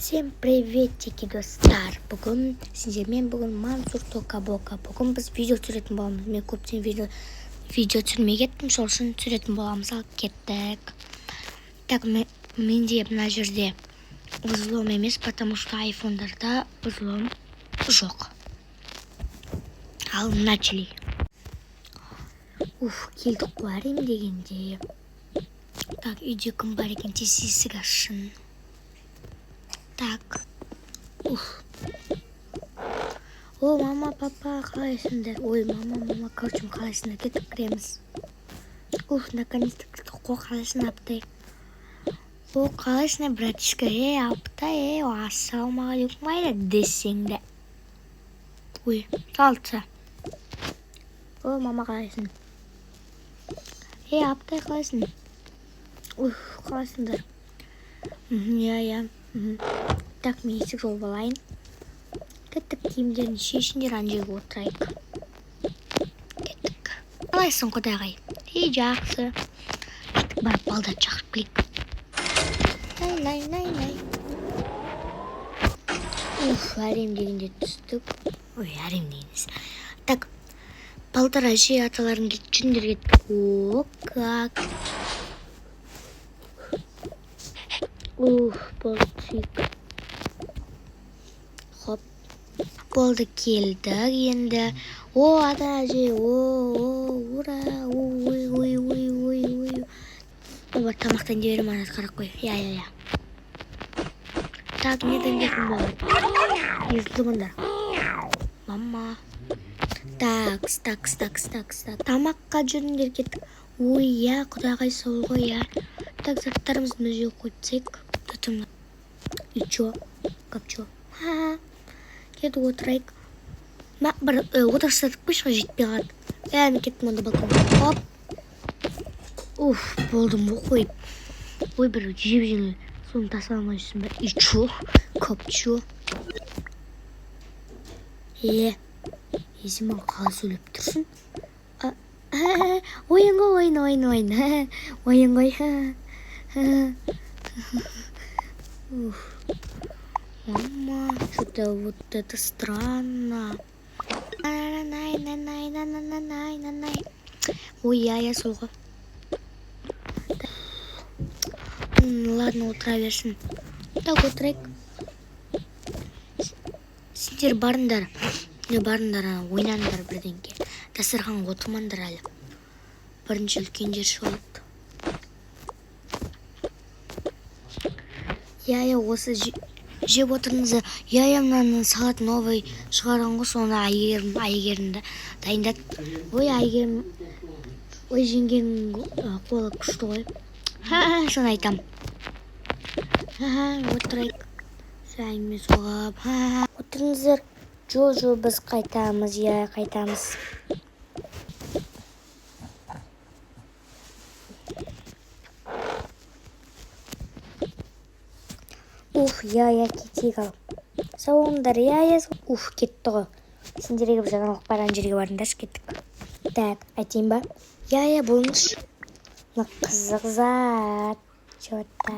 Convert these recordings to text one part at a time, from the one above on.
Всем приветики, достар! Бүгін сендермен бүгін Мансур Тока Бока. Бүгін біз видео түсіретін боламыз. Мен көптен видео түсірмей кеттім, сол үшін түсіретін боламыз. Ал кеттік. Так, менде мына жерде взлом емес, потому что айфондарда взлом жоқ. Ал начали. Уф, келдік қой әрең дегенде. Так, үйде кім бар екен, тез есік ашсын. Так. Уф. О, мама, папа, қалайсыңдар? Ой, мама, мама, короче, қалайсыңдар? Кеттік, кіреміз. Уф, наконец-то кірдік қой, қалайсың, аптай? О, қалайсың, братишка? Ей, аптай, ей, ассалаумағалейкум айда десең де. Ой, алса. О, мама, қалайсың? Ей, аптай, қалайсың? Уф, қалайсыңдар? Иә, иә. Так, мен есік жауып алайын. Кеттік, киімдерін шешіңдер, ана жерге отырайық. Кеттік. Қалайсың, құдағай? Ей, жақсы. Кеттік, барып балдарды шақырып келейік. Най, най, най, най. Уф, әрең дегенде түстік. Ой, әрең дегенде. Так, балдар, әже, аталарың кетті, жүріңдер, кеттік. О, как. Уф, болды, түсейік. Хоп. Болды, келдік енді. О, ата, әже, о, о, ура, ой, ой, ой, ой, ой. О, бар, тамақтан жей беремін, ана қарап қой. Иә, иә, иә. Так, не дәмдейтін болады? Езілді. Мама. Такс, такс, такс, такс, так. Тамаққа жүріңдер, кеттік. Ой, иә, құдағай, сол ғой, иә. Так, заттарымызды мына жерге қойып тастайық. Заттарымды. И чё? Как чё? Ха-ха. Кеттік, отырайық. Ма, бір отырғызып қойшы, жетпей қалады. Ә, мен кеттім онда балконға. Хоп. Уф, болдым ғой қойып. Ой, бір жеп жеңіл. Соны тастай алмай жүрсің бе? И чё? Как чё? Е, сен маған қалай сөйлеп тұрсың? А, ойын ғой, ойын, ойын, ойын. Ойын ғой. Уф. Мама, что-то вот это странно. Най, най, най, най, най, най, най, най. Ой, иә, иә, сол ғой. Ладно, отыра берсін. Так, отырайық. Сендер барыңдар. Не барыңдар, ана, ойнаңдар бірдеңке. Дастарханға отырмаңдар әлі. Бірінші үлкендер шығады. Иә, иә, осы жеп отырыңыздар. Иә, иә, мынаны салат новый шығарған ғой, соны Әйгерім дайындады. Ой, Әйгерім, ой, жеңгенің қолы күшті ғой. Ха, соны айтам. Ха, отырайық. Все, әңгіме соғып. Ха, отырыңыздар. Жо, жо, біз қайтамыз, иә, қайтамыз. Уф, иә, иә, кетейік ал. Сау болыңдар, иә, иә. Уф, кетті ғой. Сендерге бір жаңалық бар, ана жерге барыңдаршы, кеттік. Так, айтайын ба? Иә, иә, болыңызшы. Мына қызық зат. Чё-то.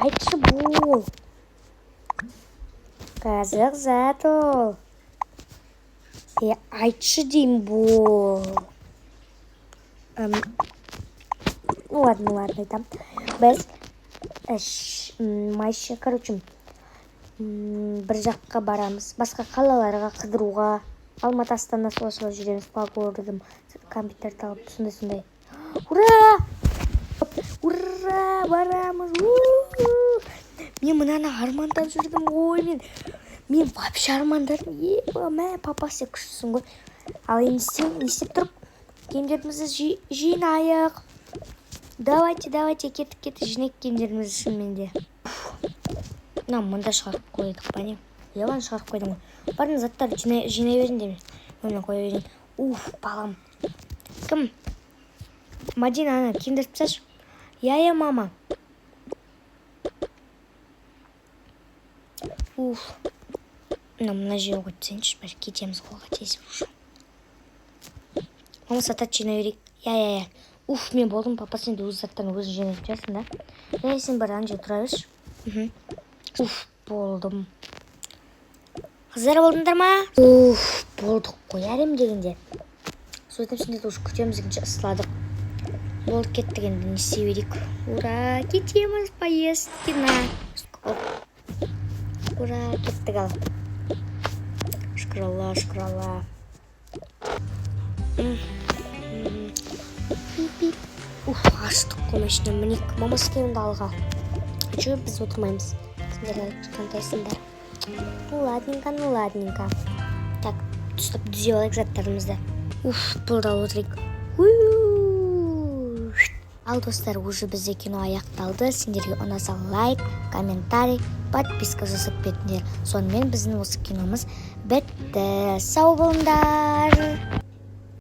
Айтшы, бол. Қызық зат ол. Е, айтшы деймін, бол. Ну ладно, ладно, айтам. Біз майшы, короче, бір жаққа барамыз. Басқа қалаларға қыдыруға. Алматы, Астана, солай солай жүреміз по городам. Компьютерді алып, сондай сондай. Ура! Ура! Барамыз! У-у-у! Мен мынаны армандап жүрдім ғой мен. Мен вообще армандадым. Е, мә, папа, сен күштісің ғой. Ал енді не істеп тұрып? Киімдерімізді жинайық. Давайте, давайте, кеттік, кеттік, жинайық киімдерімізді шынымен де. Мына мында шығарып қойдық па, не? Иә, аны шығарып қойдым ғой. Барын заттарды жинай беріңдер. Мен қоя берейін. Уф, балам. Кім? Мадина, ана киімдерді тасташы. Иә, иә, мама. Уф. Мына жерге қойып тастайыншы, бәрі кетеміз қолға тез уже. Мама, заттарды жинай берейік. Иә, иә, иә. Уф, мен болдым, папа, сен де өз заттарын өзің жинайтын шығарсың да. Иә, сен бар, ана жерде тұра берші. Уф, болдым. Қыздар, болдыңдар ма? Уф, болдық қой әрем дегенде. Сөйтіп, сендерді уже күтеміз дегенше ысыладық. Болды, кеттік енді, не істей берейік? Ура, кетеміз поездки на. Оп. Ура, кеттік ал. Шүкір Алла, шүкір Алла. Пип, пип. Уф, аштық қой, машина мінейік. Мамасы, келіңді алға. Че, біз отырмаймыз. Сендер әлі кішкентайсыңдар. Ну ладненько, ну ладненько. Так, дұрыстап түзеп алайық заттарымызды. Уф, болды, ал отырайық. Ууу. Ал, достар, уже бізде кино аяқталды. Сендерге ұнаса, лайк, комментарий, подписка жасап кетіңдер. Сонымен, біздің осы киномыз бітті. Сау болыңдар.